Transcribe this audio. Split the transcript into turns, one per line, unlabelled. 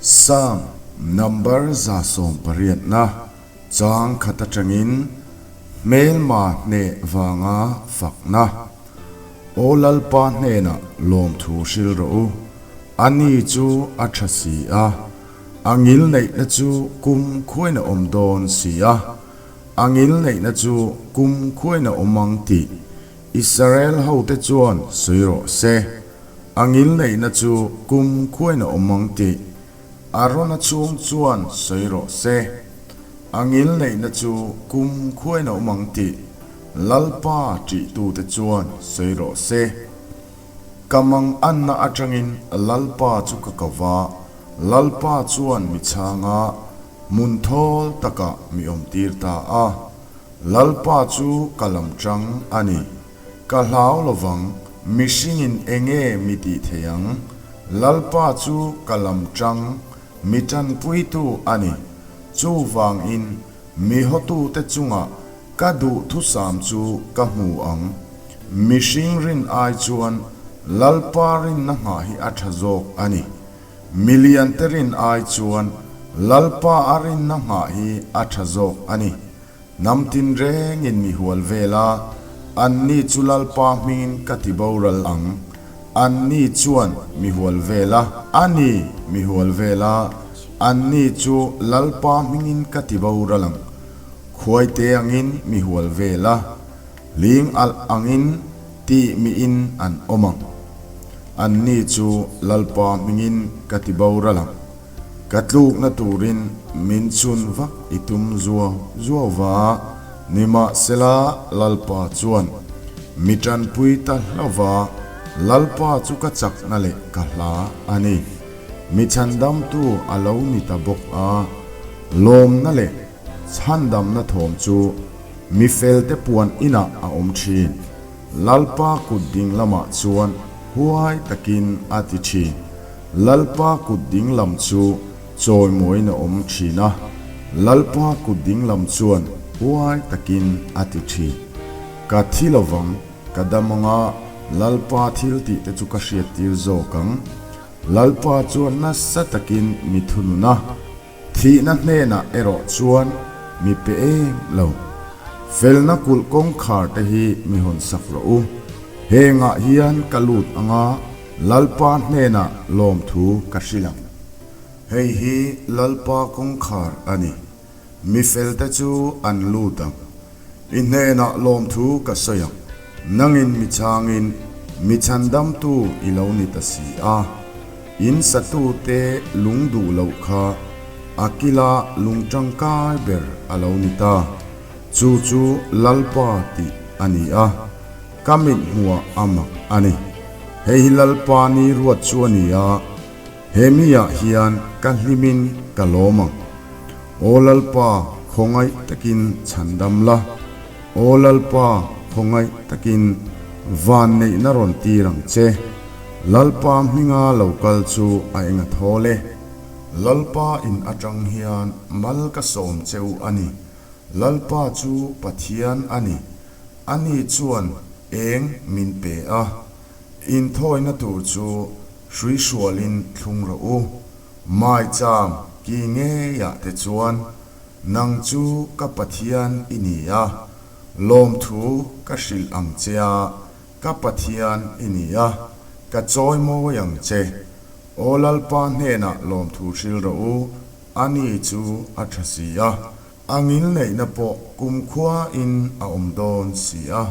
Psalm number 180 na chang khat atangin hmelma hneh vanga fakna. Aw Lalpa hnenah lawmthu hril rawh u, ani chu a tha si a, a ngil neihna chu kum khuain a awm dawn si a, a ngil neihna chu kum khuain a awm ang tih Israel hote chuan sawi rawh se. A ngil neihna chu kum khuain a awm ang tih Arona chhung chuan sawi rawh se. A ngil neihna chu kum khuain a awm ang tih Lalpa ṭihtute chuan sawi rawh se. Ka mang anna aṭangin Lalpa chu ka ko va, Lalpa chuan mi chhanga hmun thawl takah mi awmtir ta a. Lalpa chu ka lam ṭang a ni. Ka hlau lovang, mihringin enge mi tih thei ang? Lalpa chu ka lam ṭang, mi ṭanpuitu a ni. Chuvangin mi hawtute chungah ka duhthusam chu ka hmu ang. Mihring rin ai chuan Lalpa rinna nghah hi a ṭha zawk a ni. Miliante rin ai chuan Lalpa a rinna nghah hi a ṭha zawk a ni. Hnam tinrengin mi hual vel a, anni chu Lalpa hmingin ka ti boral ang. Anni chuan mi hual vel a, a ni, mi hual vel a, anni chu Lalpa hmingin ka ti boral ang. Khuaite angin mi hual vel a, hling alh angin tih miin an awm ang. Anni chu Lalpa hmingin ka ti boral ang. Ka tlukna turin min chhun vak i tum zuau zuau va, nimahsela Lalpa chuan mi tanpui ta hlauh va, Lalpa chu ka chakna leh ka hla a ni. Mi chhandamtu a lo ni ta bawk a, lawmna leh chhandamna thawm chu mi felte puan inah a awm thin. Lalpa kut ding lamah chuan huai takin a ti thin. Lalpa kut ding lam chu chawimawiin a awm thin a, Lalpa kut ding lam chuan huai takin a ti thin. Ka thi lovang, ka dam anga Lalpa thil tih te chu ka hriattir zawk ang. Lalpa chuan nasa takin mi thunun a. Thihna hnenah erawh chuan mi pe em lo. Felna kulh kawngkhar te hi mi hawn sak rawh u. Hengah hian ka lut anga Lalpa hnenah lawmthu ka hrilh ang. Hei hi Lalpa kawngkhar a ni. Mi felte chu an lut ang. I hnenah lawmthu ka sawi ang. Nangin mi changin mi chhandamtu i lo ni ta si a. In satute lung duh loh kha a kila lung tangkai ber a lo ni ta. Chu chu Lalpa tih a ni a, ka mit hmuah a mak a ni. Hei hi Lalpa ni ruat chu a ni a, he miah hian ka hlimin ka lawm ang. Aw Lalpa, khawngaih takin chhandam la. Aw Lalpa, khawngaih takin van neihna rawn tir ang che. Lalpa hminga lo kal chu a eng a thawl e. Lalpa in atang hian mal ka sawm che u a ni. Lalpa chu Pathian a ni. Ani chuan eng min pe a. Inthawina tur chu hruihrualin thlung rawh u. Maicham ki ngeiah te chuan nang chu ka Pathian i ni a, lawmthu ka hrilh ang che a, ka Pathian i ni a, ka chawi mawi ang che. Aw Lalpa hnenah lawmthu hrilh rawh u, ani chu a tha si a, a ngilneihna pawh kumkhua in a awm dawn si a.